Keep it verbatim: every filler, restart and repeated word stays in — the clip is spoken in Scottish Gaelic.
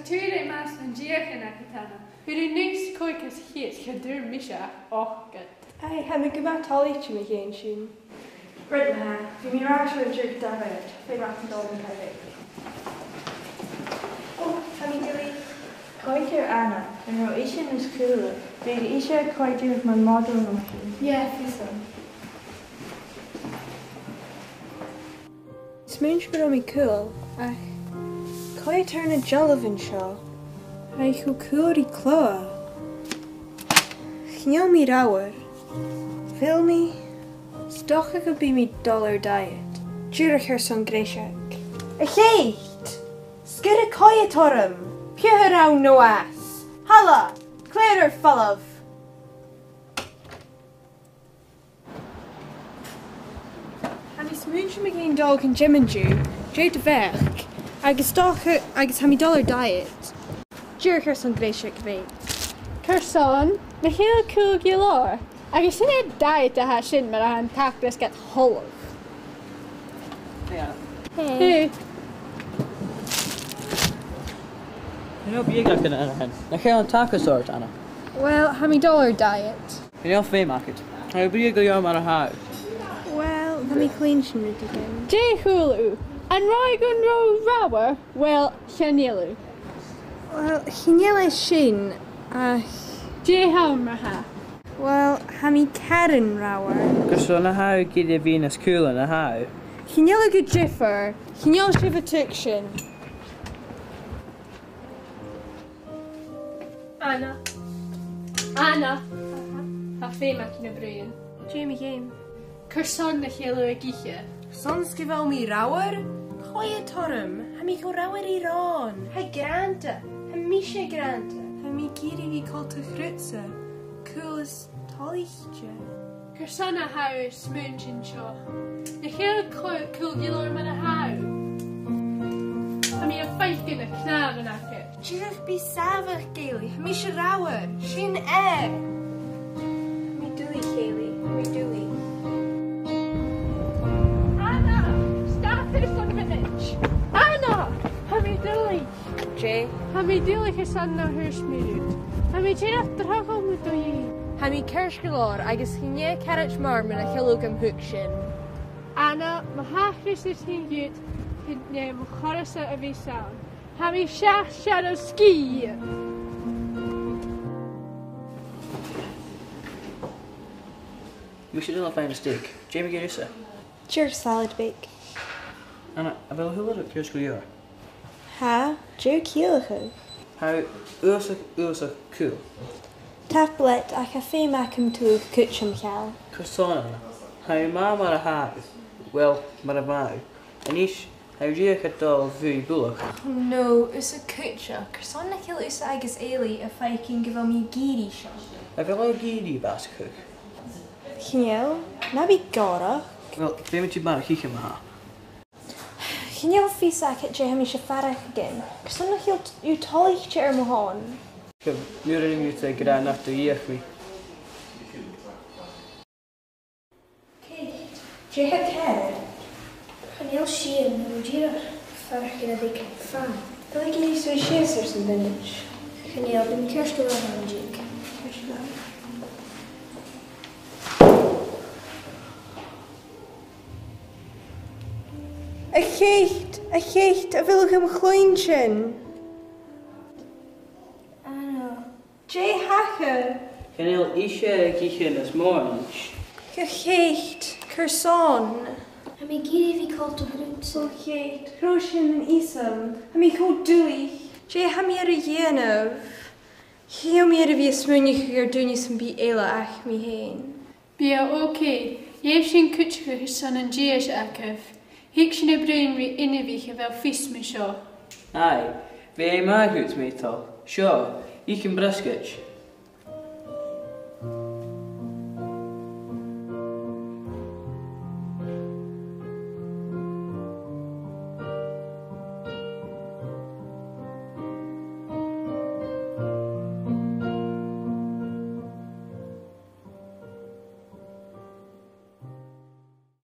Tha thu ri math san dìochuimhneachadh, a Anna. Chuir thu a-nis còig às a' cheud, cha d' fhuair mise ach ochdad. Aidh, tha mi gu math toilichte mu dheidhinn sin. Rud math, bha mi ag ràdh gun deach dha-rìribh, feumaidh mi dol dhan taigh. Ò, tha mi duilich. Coimhead air Anna, an robh ise nas caoile? Bha ise a' coimhead mar model no sin. Yeah, fios agam. Smaoinich gun robh mi caol, ach coimhead air na dealbhan seo. Tha i cho caol ri clò. Chan eil mi reamhar. A bheil mi? 'S dòcha gum bi mi a' dol air diet. Dìreach airson greiseag. A Cheit! 'S gu bheil coimhead orm! Piuthar ann no às! Thalla! Clàr air falbh! Tha mi a' smaoineachadh gun dèan mi dol dhan gym an-diugh, dè do bheachd, agus 's dòcha, agus tha mi a' dol air diet. Dìreach airson greiseag, a Cheit. Carson, nach eil thu caol gu leòr? Agus sin e diet a tha sin mar a tha an t-acras gad tholladh. Yeah. Hey. Hey. Chan eil biadh agad an sin. Nach eil an t-acras ort, Anna? Well, tha mi a' dol air diet. Chan eil feum agad. Tha thu brèagha gu leòr mar a tha thu. Well, tha mi a' cluinntinn rudeigin. Dè chuala thu? An robh thu gun robh thu reamhar? Well, chan eil thu. Well, chan eil e sin, ach... Dè th' ann ma-thà? Well, tha mi caran reamhar. Carson a tha thu ag iarraidh a bhith nas caoile na tha thu? Chan eil e gu diofar. Chan eil sibh a' tuigsinn. Anna. Anna. Tha feum agam a bhruidhinn. Dè mu dheidhinn? Carson nach eil thu ag ithe? Son 's gu bheil mi reamhar? Coimhead orm. Tha mi cho reamhar ri ròn. Tha e grànda. Tha mise grànda. Tha mi ag iarraidh a bhith coltach riutsa. Caol is toilichte. Carson a tha thu a' smaointinn seo? Nach eil thu caol gu leòr mar a tha thu? Tha mi a' faicinn na cnàmhan agad. Dìreach bi sàmhach, Gaelaidh, tha mise reamhar, sin e! Tha mi duilich, Gaelaidh, tha mi duilich. Anna! Stad airson mionaid! Anna! Tha mi duilich! Dè? Tha mi duilich airson na thuirt mi riut. Tha mi dìreach a' draghail mu do dhèidh. Tha mi ceart gu leòr agus chan e caraid mòr mun a' chille agam thuigsinn. Anna, ma thachras sin dhut, chan e mo chorra-sa a bhios ann. Tha mi seachd searbh sgìth! Mise a' dol a dh'fhaighinn steak. Dè mu dheidhinn thusa? Dìreach salad beag. Anna, a bheil a h-uile rud ceart gu leòr? Tha, dè tha thu a' ciallachadh? Tha thu uabhasach, uabhasach caol. Tapadh leat, ach tha feum agam tuilleadh cuideachd, a Chaluim. Carson, Anna? Tha thu math mar a tha thu. Well, mar a bha thu. A-nis, tha thu dìreach a' dol a bhuaidh buileach. No, thusa cuideachd. Carson nach eil thusa agus Eilidh a' faicinn gu bheil mi ag iarraidh seo? A bheil thu ag iarraidh bàsachadh? Chan eil, na bi gòrach. Well, feumaidh tu barrachd ithe ma-thà. Chan eil fios agad dè tha mise a' faireachdainn. Carson nach eil thu toilichte air mo shon? Nuair a rinn mi riut ag ràdh nach do dh'fheuch mi. Ceit, dè tha ceàrr? Chan eil sìon, tha mi dìreach a' faireachdainn beag fada. Tha mi ag iarraidh suidhe sìos airson mionaid. Chan eil, bidh mi ceart gu leòr an-diugh. Ceart gu leòr. A Cheit, a Cheit, a bheil thu gam chluinntinn? Anna. Dè thachair? Chan eil ise ag ithe nas motha a-nis. A Cheit, carson? Tha mi ag iarraidh a bhith coltach riutsa. A Cheit, chruthaich sin an fhios agam. Tha mi cho duilich. Dè tha mi air a dhèanamh? Chan eil mi air a bhith a' smaoineachadh air duine sam bith eile ach mi fhèin. Bidh e ok. Gheibh sinn cuideachadh airson an dithis agaibh. Thig sinn a bhruidhinn ri inbhich a bheil fios mu seo. Aye, bidh e math dhut, Mabel. Seo, ith am briosgaid.